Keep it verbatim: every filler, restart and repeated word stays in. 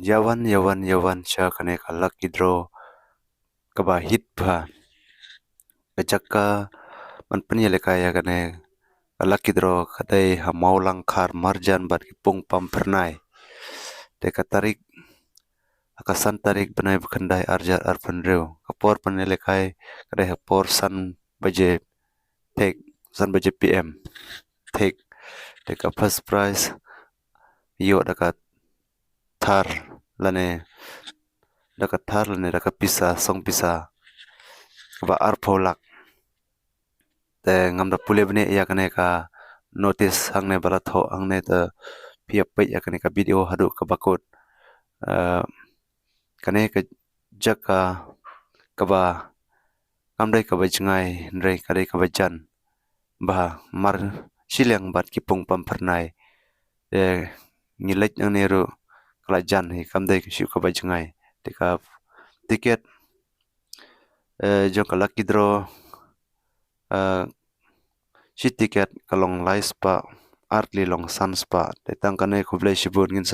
Ïa wan, ïa wan, ïa wan sha kane ka lucky draw kaba hit bha. Ka jaka ban pynïalehkai ïa kane ka lucky draw ka dei ha Mawlangkhar marjan bad ki pung pam phyrnai. Te ka tarik, ha ka san tarik bnai ba khyndai arjar arphew hynriew. Ka por pynïalehkai ka dei ha por san baje thik, san baje P M thik. Te ka first prize ïoh da ka Thar lane da ka Thar lane da ka pisa, song pisa kaba arphew lak. Te ngam da pule bniah ïa kane ka notice hangne ba la thoh hangne, te phi ïa peit ïa kane ka video haduh kaba kut. Eh, kane ka jaka kaba kam dei kaba jngai, hynrei ka dei kaba jan bha, mar shiliang bad ki pung pam phyrnai. Te ngi leit nangne ruh ka la jan hi, kam dei shuh kaba jngai. Te ka tiket, eh, jong ka lucky draw, eh, shi tiket ka long lai spah, ar tylli long san spah. Te tang kane, khublei shibun, ngin